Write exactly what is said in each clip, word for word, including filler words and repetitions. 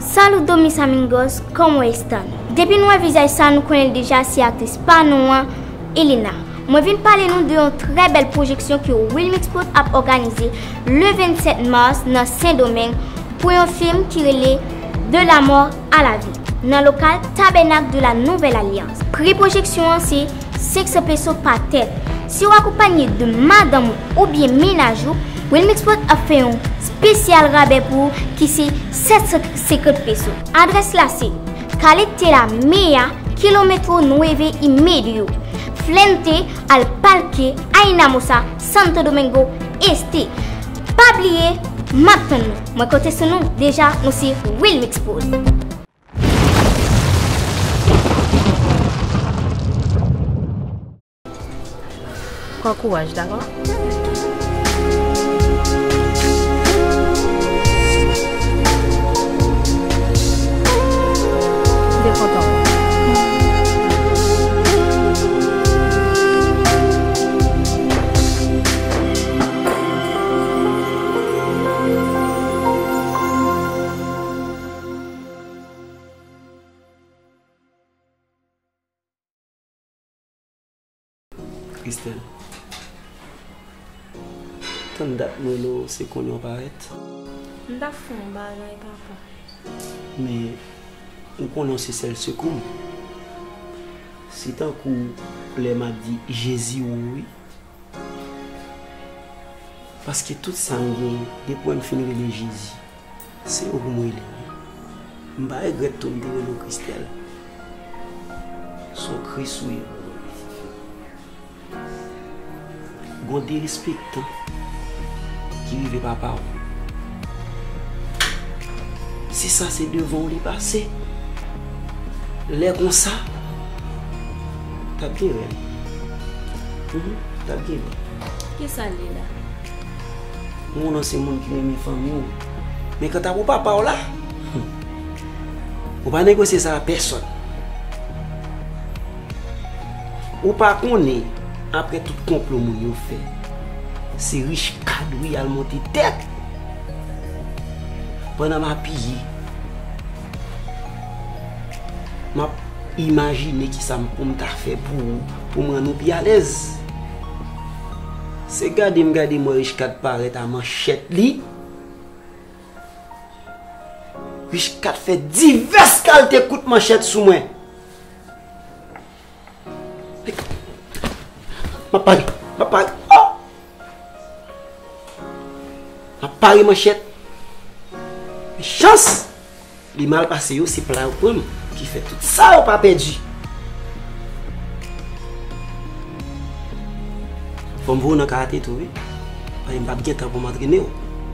Saludos mis amigos, ¿cómo están? Depi nou wè vizaj sa, nou konnen l deja, se aktris pa nou an, Elena. Mwen vin pale nou de yon trè bèl pwojeksyon ke Wilmix Prod ap òganize le vennsèt mas nan Sendomeng pou yon fim ki rele De la mort à la vie nan lokal Tabernacle de la Nouvelle Alliance. Pri pwojeksyon an se senk san peso pa tèt. Si w akonpanye de madanm ou oubyen mennaj ou, Wilmix Prod ap fè yon espesyal rabè pou ou ki se sèt san senkant peso. Adrès la se Calle de la Mea, Kilómetro nueve y medio, frente al Parque Aynamosa, Santo Domingo Este. Pa bliye, m ap tann nou. Mwen konte sou nou, deja nou se Wilmix Prod. Pran kouraj, dakò? M te kontan. Christelle, tann dat mwen rele w, se kounye a w parèt. M t ap fè yon bagay, papa. Men, ou konnen w se sèl sekou m. Se tankou lè m ap di Jezi wi. Paske tout sa m genyen, depi w wè m fin rele Jezi, se ou pou m rele, wi. M pa regrèt tou m te rele w Christelle. Se yon Kris ou ye pou mwen. Gon derespektan ki rive papa w. Si sa se devan w li pase, lè konsa, t ap gen rèl. Mhm, t ap gen rèl. Kisa l ye la? Ou konnen se moun ki renmen fanmi w. Men kanta pou papa w la, hmm, ou pa negosye sa a pèsòn. Ou pa konnen, apre tout konplo moun yo fè, se Richecad wi al monte tèt. Pandan m apiye, m ap imajine kisa m pou m ta fè pou ou, pou m rann ou pi alèz. Se gade m gade m wè Richecad parèt a manchèt li. Richecad fè divès kalte kout manchèt sou mwen. M ap pare, m ap pare. Oh! M ap pare manchèt. Men chans! Li mal pase yo, se pla yo pran m, ki fè tout sa yo pa pèdi. Fò m voye w nan karate tou, wi. Paske m p ap gen tan pou m antrene w.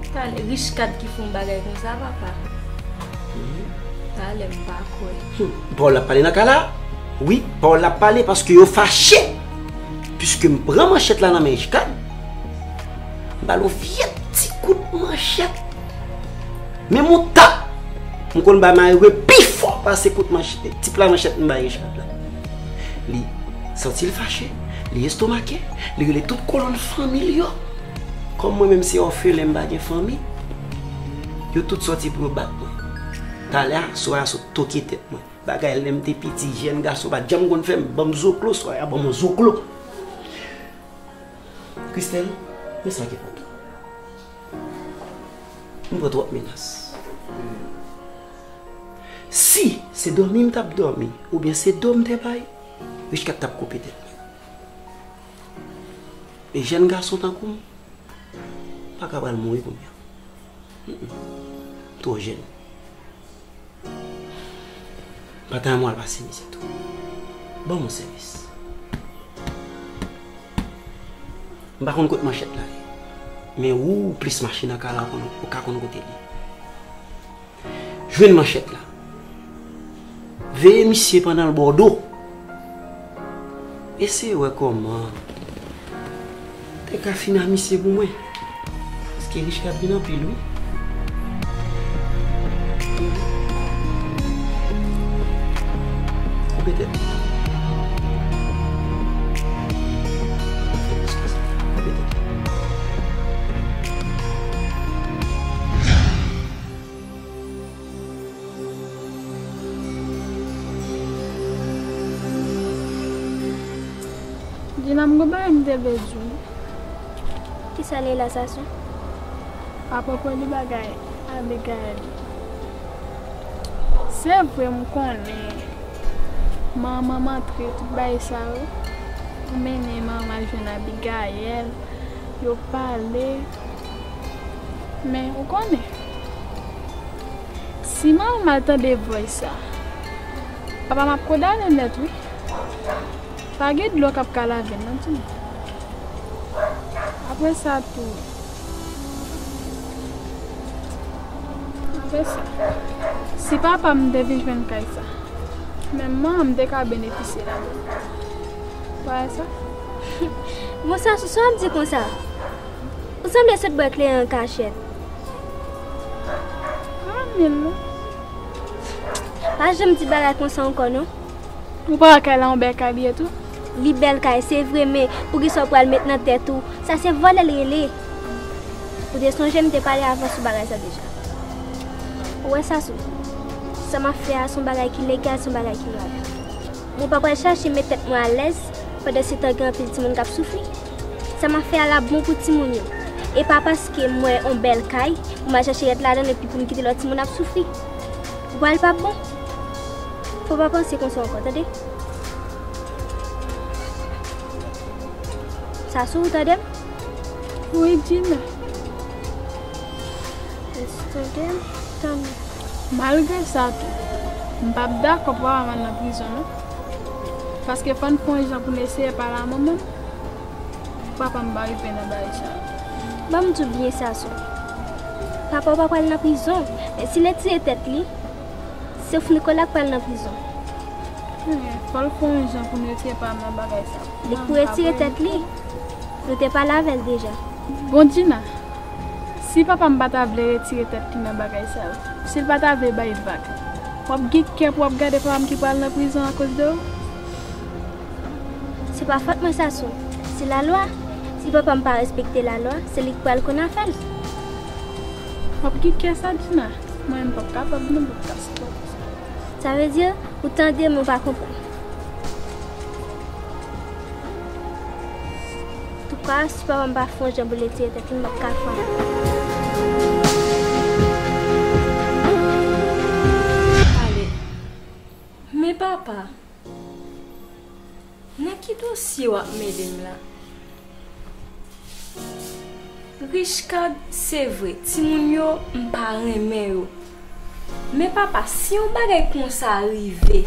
Talè, Richecad ki fè yon bagay konsa, papa. Mhm. Talè, m pa kwè. Hmm, pawòl la ap pale nan ka la? Wi, pawòl la ap pale paske yo fache. Piske m pran manchèt la nan men Richecad, m ba l yon vye ti kout manchèt. Men mouta, m konn bay malere pi fò pase kout manchèt, ti pla manchèt m bay Richecad la. Li santi l fache, li estomake, li rele tout kolonn fanmi l yo. Kòm mwen menm se òfelen, m pa gen fanmi, yo tout sòti pou yo bat mwen. Talè a, swa a sot toke tèt mwen. Bagay lè m te piti, jèn gason pa t janm konn fè m, ban m zoklo, swa a ban m yon zoklo. Christelle, men sa ki pran tan. M pran twòp menas. Si se dòmi m t ap dòmi, oubyen se do m te bay, Richecad t ap koupe tèt mwen. E jèn gason tankou m pa ka pral mouri kounye a. Mm, mm. Twò jèn. Patay mwen al pase mizè tou. Ban m yon sèvis. M pa konn kot manchèt la ye. Men ou plis mache nan ka la, ou ka konn kote li. Jwenn manchèt la. Veye misye pandan l ba w do. Eseye wè kòman te ka fini a misye pou mwen. Paske Richecad vin anpil, wi. Koupe tèt. Koupe tèt. Nan, m gon bagay m te vle di w. Kisa l ye la, Sason? Apwopo de bagay Abigail. Se vre, m konnen manman m antre tout bagay sa yo. Ou mennen manman al jwenn Abigail, yo pale. Men, ou konnen, si manman m al tande voice sa, papa m ap kondane nèt, wi. Pa gen dlo k ap ka lave l non, timoun. Apre sa tou, apre sa, si papa m te vin jwenn kay sa, menm manman m te ka benefisye ladan l. Pa wè sa? Bon, Sason, sa w ap di konsa? Ou sanble sot bwè kleren an kachèt. Pa menm non. Pa janm di bagay konsa ankò non. Ou pa wè kay la yon bèl kay li ye tou? Li bèl kay, se vre, men poukisa w pral met nan tèt ou? Sa se vòlè l rele. Ou te sonje m te pale avans sou bagay sa deja. Ou wè Sason, sa m ap fè a se yon bagay ki legal, se yon bagay ki nwab. Mwen pa pral chache met tèt mwen alèz pandan se tan gen anpil timoun k ap soufri. Sa m ap fè a l ap bon pou timoun yo. E pa paske m wè yon bèl kay pou m al chache rèt ladan l epi pou m kite lòt timoun ap soufri. Ou pral pa bon. Fò w pa panse konsa ankò, tande? Sason, ou tande m? Wi, Djina. Esi tande m? Tann. Malgre sa tou, m p ap dakò pou papa m al nan prizon non. Paske fò n fè yon jan pou n eseye pale a manman m. Pou papa m pa rive nan bagay sa. Ban m di w byen, Sason. Papa w pa pral nan prizon, men si l retire tèt li, se Nikola k pral nan prizon. Fò l fè yon jan pou n retire papa m nan bagay sa. Li pou retire tèt li. Nou te pale avè l deja. Bon, Djina, si papa m pa ta vle retire tèt li nan bagay sa yo, si l pa ta vle bay vag, w ap gen kè pou w ap gade papa m ki pral nan prizon akoz de ou? Se pa fòt mwen, Sason. Se lalwa. Si papa m pa respekte lalwa, se li k pral konn afè l. W ap gen kè sa, Djina? Mwen, m p ap kapab non, m p ap ka sipòte sa. Sa vle di, ou tande, men w pa konprann. Antouka, si papa m pa fè yon jan pou l retire tèt li, m p ap ka fè anyen. Ale. Men papa, nan ki dosye w ap mele m la? Richcard, se vre, timoun yo, m pa renmen yo. Men papa, si yon bagay konsa rive,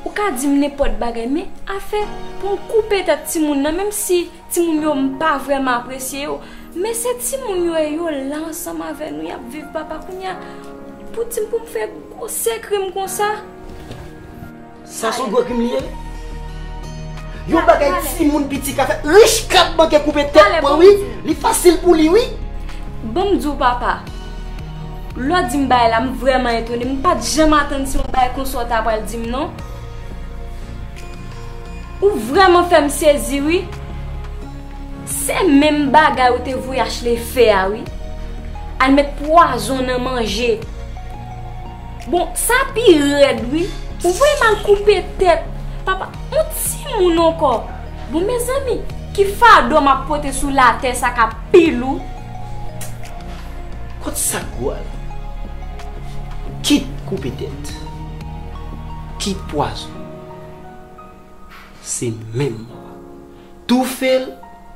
ou ka di m nenpòt bagay, men afè pou m koupe tèt timoun nan, menm si timoun yo, m pa vrèman apresye yo, men se timoun yo ye, yo la ansanm avè nou, y ap viv, papa, kounye a, pou di m pou m fè gwosè krim konsa? Sa se yon gwo krim li ye. Yon bagay timoun piti ka fè. Richcard manke koupe tèt mwen, wi. Li fasil pou li, wi. Ban m di w, papa. Lè w di m bagay la, m vrèman etone. M pa t janm atann se yon bagay konsa w ta pral di m, non. Ou vrèman fè m sezi, wi. Se menm bagay ou te voye Ashley fè a, wi. Al met pwazon nan manje. Bon, sa pi rèd, wi. Ou voye m al koupe tèt. Papa, yon timoun ankò. Bon, mezanmi, ki fado m ap pote sou latè sa k ap pi lou? Kot sa k gwo a la? Kit koupe tèt, kit pwazon. Se menm mò a. Toufe l,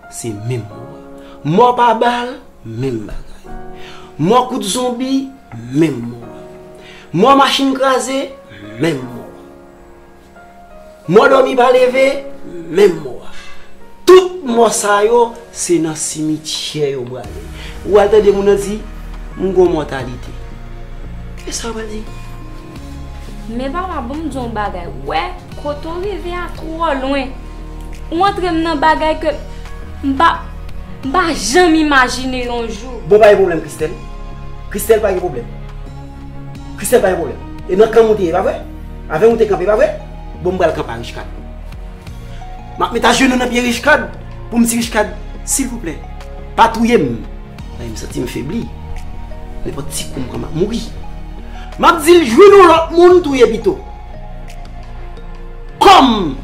se menm mò a. Mò pa bal, menm bagay. Mò kout zonbi, menm mò a. Mò machin kraze, menm mò a. Mò dòmi pa leve, menm mò a. Tout mò sa yo, se nan simityè yo prale. Ou al tande moun nan di, "M gon mòtalite." Kisa w pral di? Men papa, bon, m di w yon bagay. Wè, kote w rive a twò lwen. Ou antre m nan bagay ke m pa, m pa janm imajine yon jou. Bon, pa gen pwoblèm, Christelle. Christelle, pa gen pwoblèm. Christelle, pa gen pwoblèm. E nan kanm ou te ye, pa vre? Avè m ou te kanpe, pa vre? Bon, m pral kanpe a Richcard. M ap met ajenou nan pye Richcard pou m di Richcard, silvouplè, pa touye m. Paske m santi m febli. Nenpòt ti kou m pran, m ap mouri. M ap di l jwenn yon lòt moun touye pito. Kòm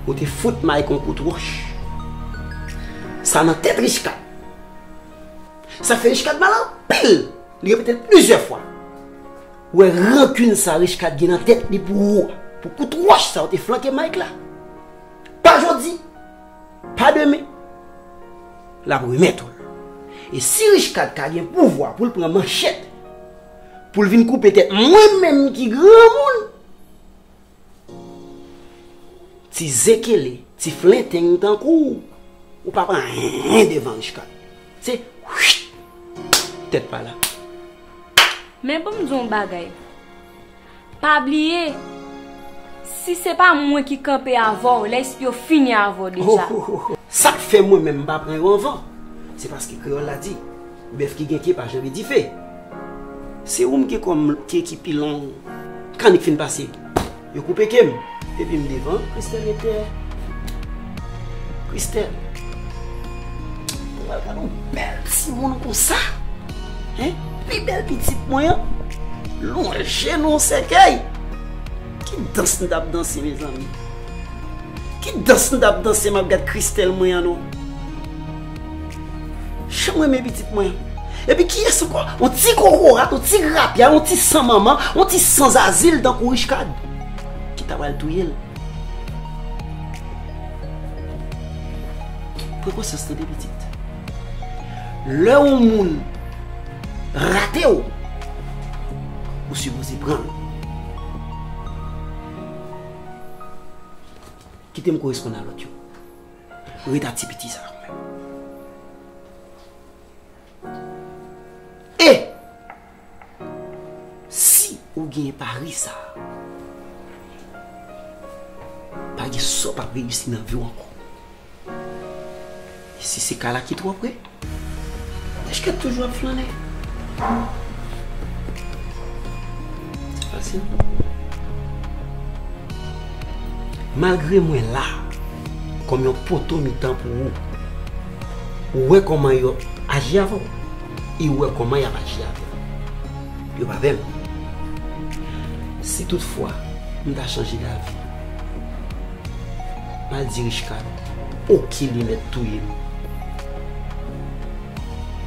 Ou te fout Mike yon kout wòch. Sa nan tèt Richcard. Sa fè Richcard mal anpil. Li repete l plizyè fwa. Ou wè rankin sa Richcard gen nan tèt li pou ou a, pou kout wòch sa ou te flanke Mike la. Pa jodi, pa demen, l ap remèt ou l. E si Richcard ka gen pouvwa pou l pran manchèt, pou l vin koupe tèt mwen menm ki granmoun, ti zekele, ti flenteng tankou w, ou p ap anyen devan Richcard. Se tèt pa la. Men ban m di w yon bagay. Pa bliye, si se pa mwen ki kanpe avè w, lè espri yo fini avè w deja. Sa k fè mwen menm m pa pran yo anvan, se paske kreyòl la di, bèf ki gen ke pa janbe dife. Se ou m gen kòm ke ki pi long. Kannik fin pase, yo koupe ke m. Epi m devan, Christelle ret dèyè. Christelle, ou pral gade yon bèl timoun konsa. Hein? Pi bèl pitit mwen an, lonje nan yon sèkèy. Ki dans m t ap danse, mezanmi? Ki dans m t ap danse, m ap gad Christelle mwen an non? Jan m renmen pitit mwen an. Epi kiyès ankò? Yon ti kokorat, yon ti grapya, yon ti san manman, yon ti san zazil tankou Richcard ki ta pral touye l. Pran konsyans tande pitit. Lè yon moun rate w, ou sipoze pran l. Kite m koresponn a lòt yo. Ret a ti piti sa a. E si ou gen pari sa a, pa gen sa w p ap reyisi nan vi w ankò. E si se kay la ki twò pre, èske toujou ap flannen? Se fasil. Malgre mwen la kòm yon poto mitan pou ou, ou wè kòman yo aji avè w, e ou wè kòman y ap aji avè w. Yo pa vle m. Si toutfwa m ta chanje lavi, m al di Richcard, oke, li mèt touye m.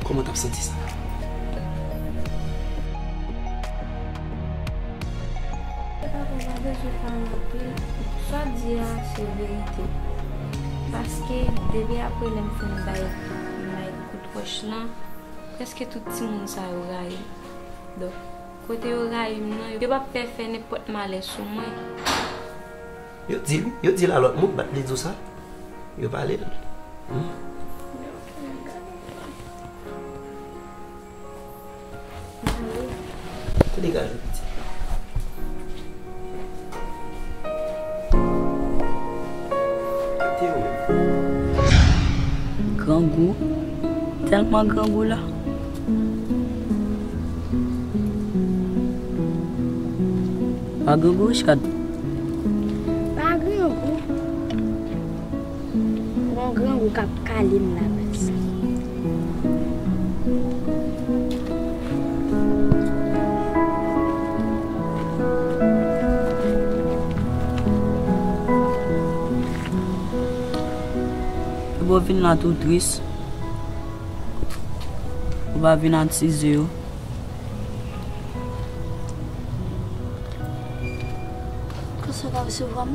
Kòman w t ap santi sa? Papa, ou pa bezwen pale anpil. Sa w di a, se verite. Paske, depi apre lè m fin bay Mike kout wòch lan, prèske tout timoun sa yo rayi m. Donk, kote yo rayi m nan, yo p ap pè fè nenpòt malè sou mwen. Yo di l, yo di l a lòt moun, bat li di w sa. Yo pale l. Hmm. Te degaje w, pitit. Te yo menm. Grangou. Tèlman grangou la. Pa grangou, Richcard. Pa grangou. Gon grangou k ap kale m la, baz. Epi w vin la tou tris. Ou pa vin atize yo. Konsa w ka resevwa m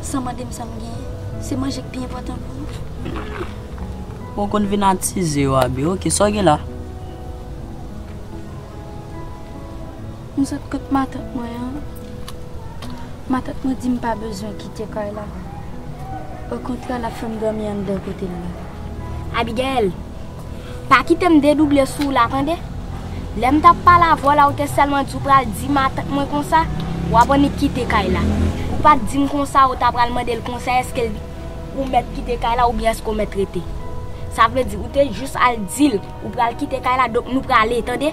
san mande m sa m genyen. Se manje k pi enpòtan pou ou. Ou konn vin atize yo, Abi. Oke, sa w gen la? M sot kot matant mwen an. Matant mwen di m pa bezwen kite kay la. Okontrè, l ap fè m dòmi anndan kote l la. Abigaël, pa kite m dedouble sou w la, tande? Lè m t ap pale avè w la, ou te sèlman di w pral di matant mwen konsa, w ap annik kite kay la. Ou pa t di m konsa, ou ta pral mande l konsa, èske l, ou mèt kite kay la oubyen èske w mèt rete? Sa vle di, ou te jis al di l, ou pral kite kay la, donk nou prale, tande?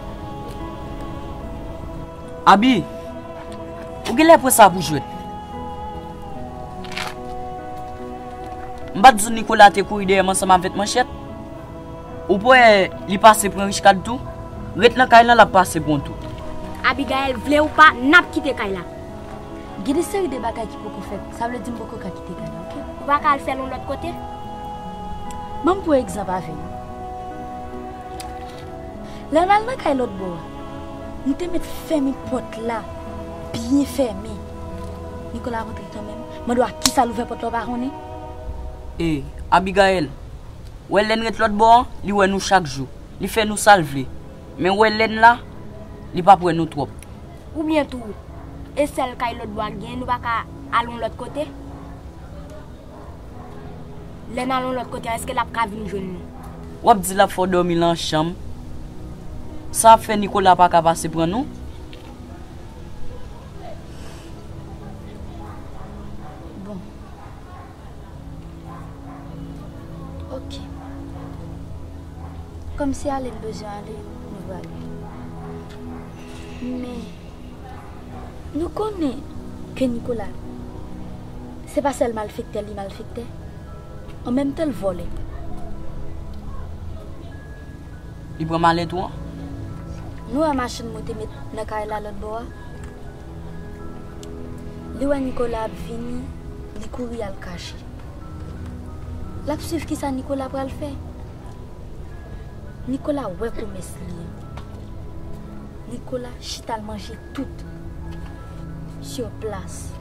Abi, ou genlè pran sa pou jwèt. M pa t di w Nicolas te kouri dèyè m ansanm avèk manchèt? Ou pa wè li pase pran Richcard tou? Ret nan kay lan, l ap pase pran w tou. Abigaël, vle ou pa, n ap kite kay la. Gen de seri de bagay ki poko fèt, sa vle di m poko ka kite Kayla, oke? Ou pa ka al fè l yon lòt kote? Ban m pran egzanp avè w. Lè n al nan kay lòt bò a, nou te mèt fèmen pòt la byen fèmen. Nicolas rantre kanmenm. Mande w a kisa l ouvè pòt la, w pa konnen? E, Abigaël, w wè lè n ret lòt bò an, li wè nou chak jou. Li fè nou sa l vle. Men w wè lè n la, li p ap wè nou twòp. Oubyen tou, e sèl kay lòt bò a k genyen, nou pa ka al yon lòt kote? Lè n al yon lòt kote a, èske l ap ka vin jwenn nou? W ap di l ap fè w dòmi nan chanm? Sa ap fè Nicolas pa ka pase pran nou? Bon. Oke. Kòmsi ale n bezwen ale, nou prale. Men, nou konnen ke Nicolas, se pa sèl malfektè li malfektè. An menm tan, l vòlè. Li pran malèt ou an? Nou wè machin mwen te met nan kay la lòt bò a? Li wè Nicolas ap vini, li kouri al kache. L ap swiv kisa Nicolas pral fè. Nicolas wè komès li an. Nicolas chita al manje tout sur place.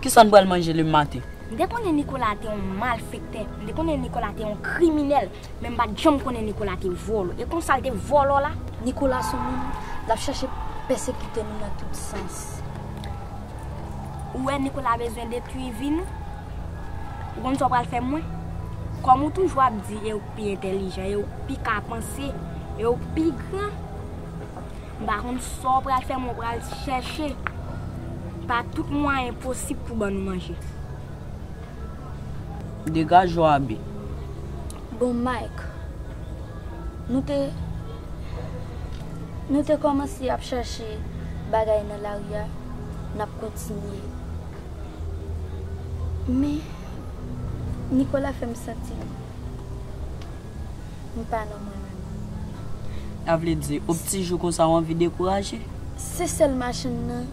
Kisa n pral manje le maten? M te konnen Nicolas te yon malfektè. M te konnen Nicolas te yon kriminèl. Men m pa t janm konnen Nicolas te vòlò. E konsa l te vòlò la? Nicolas se yon moun, l ap chache pèsekite nou nan tout sans. Ou wè Nicolas bezwen detwi vi nou? Ou konn sa w pral fè mwen? Kòm ou toujou ap di e ou k pi entèlijan, e ou k pi ka panse, e ou k pi gran, m pa konn sa w pral fè mwen, w pral chèche pa tout mwayen posib pou ban nou manje. Degaje w, Abi. Bon, Mike, nou te, nou te kòmanse ap chache bagay nan lari a, n ap kontinye. Men, Nicolas fè m santi m pa nan mwen menm. Sa vle di, yon ti jou konsa, w anvi dekouraje? Se sèl machin nan,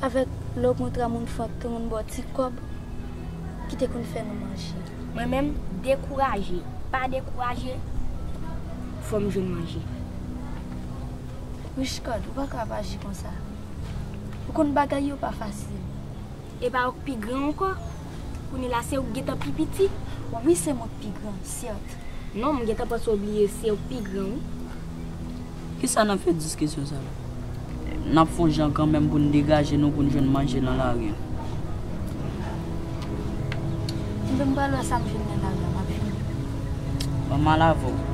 avèk lè w kontre a moun fòk, moun ba w ti kòb, ki te konn fè nou manje. Mwen menm, dekouraje, pa dekouraje, fò m jwenn manje. Richcard, ou pa ka ap aji konsa. Ou konn bagay yo pa fasil. E pa ou k pi gran ankò? Kounye la, se ou k gentan pi piti? Wi, se mwen k pi gran, sèt. Non, m gentan panse w bliye se ou k pi gran, wi. Kisa n ap fè diskisyon sa la? N ap fè yon jan kanmenm pou n degaje nou, pou n jwenn manje nan lari a. Enben, m pral wè sa m jwenn nan lari a, m ap vini. Ban m al avè w.